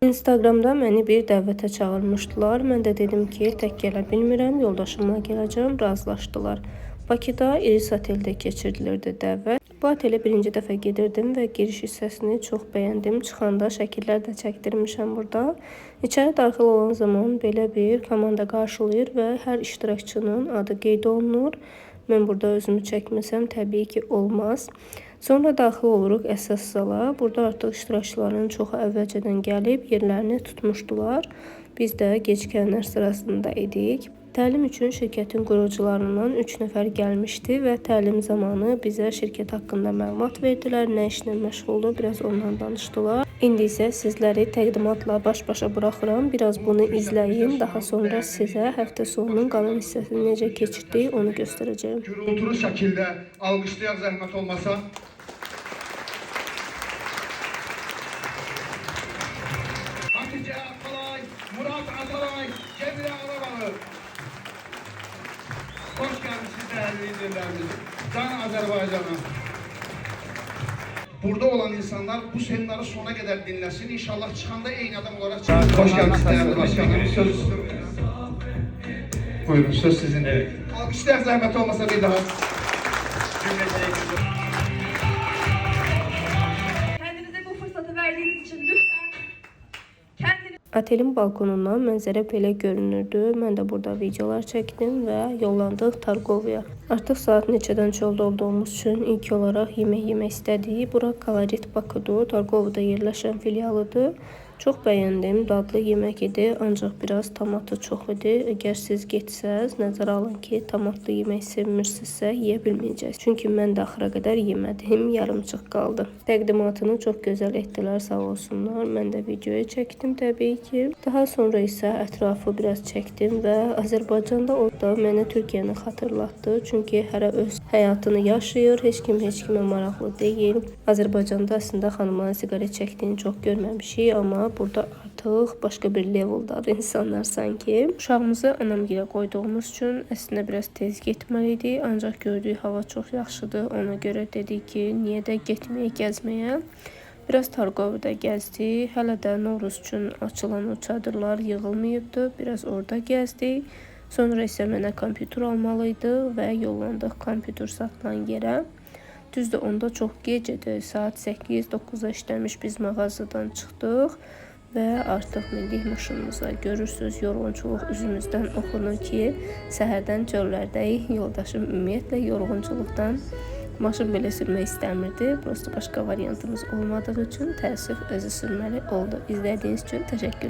Instagramda məni bir dəvətə çağırmışdılar. Mən də dedim ki, tək gələ bilmirəm, yoldaşımla gələcəm. Razılaşdılar. Bakıda Iris Oteldə keçirilirdi dəvət. Bu otelə birinci dəfə gedirdim və giriş hissəsini çox bəyəndim. Çıxanda şəkillər də çəkdirmişəm burada. İçəri daxil olan zaman belə bir komanda qarşılayır və hər iştirakçının adı qeyd olunur. Mən burada özümü çəkməsəm təbii ki olmaz. Sonra daxil oluruq əsas zala. Burada artıq iştirakçıların çoxu əvvəlcədən gəlib yerlərini tutmuşdular. Biz də gecikənlər sırasında idik. Təlim üçün şirkətin qurucularından 3 nəfər gəlmişdi və təlim zamanı bizə şirkət haqqında məlumat verdilər, nə işlə məşğuldur, biraz ondan danışdılar. İndi isə sizləri təqdimatla baş-başa buraxıram. Biraz bunu izləyin, daha sonra sizə həftə sonunun qalan hissəsini necə keçirdik onu göstərəcəyəm. Gürültülü şəkildə alqışlayaq zəhmət olmasa. Hatice Atalay, Murat Atalay, Cemile Arabalı. Hoş gelmişsiniz değerli liderlerimiz. Can Azerbaycan'a. Burada olan insanlar bu seminarı sona kadar dinlesin. İnşallah çıxanda eyni adam olarak çıxar. Hoş geldiniz değerli başkanım. Söz sizin. Buyurun, söz sizin. Evet. Alkışlayaq zəhmət olmasa bir daha. Kendinize bu fırsatı verdiğiniz için lütfen kendinize Otelin balkonundan mənzərə belə görünürdü. Mən də burada videolar çəkdim və yollandıq Targovya. Artıq saat neçədən çöldə olduğumuz üçün ilk olaraq yemək yemək istədik. Bura Kalorit Bakıdır. Targovda yerləşən filialıdır. Çox bəyəndim. Dadlı yemək idi, ancaq biraz tomatı çox idi. Əgər siz getsəz, nəzərə alın ki, tomatlı yemək sevmirsinizsə, yeyə bilməyəcəksiniz. Çünki mən də axıra qədər yemədim, yarımçıq qaldı. Təqdimatını çox gözəl etdilər, sağ olsunlar. Mən də videoya çəkdim təbii ki. Daha sonra isə ətrafı biraz çəkdim və Azərbaycanda o da mənə Türkiyəni xatırlatdı. Çünki hərə öz həyatını yaşayır, heç kim heç kimə maraqlı deyil. Azərbaycanda əslində xanımların siqaret çəkdiyini çox görməmişik, amma burada artıq başqa bir leveldadır insanlar sanki. Uşağımızı anamgilə qoyduğumuz üçün əslində biraz tez getməli idik, ancaq gördüyü hava çox yaxşıdır. Ona görə dedik ki, niyə də getməyək gəzməyə. Biraz Targovda gəzdik. Hələ də Novruz üçün açılan o çadırlar yığılmayıbdı. Biraz orada gəzdik. Sonra isə mənə kompüter almalı idi və yollandıq kompüter satılan yerə. Düzdür, onda çox gec idi. Saat 8-9-a işləmiş biz mağazadan çıxdıq və artıq mindik maşınımıza. Görürsüz, yorğunçuluq üzümüzdən oxunur ki, səhərdən çöllərdəyik. Yoldaşım ümumiyyətlə yorğunçuluqdan maşın belə sürmək istəmirdi. Prosta başqa variantımız olmadığı üçün təəssüf özü sürməli oldu. İzlədiyiniz üçün təşəkkür.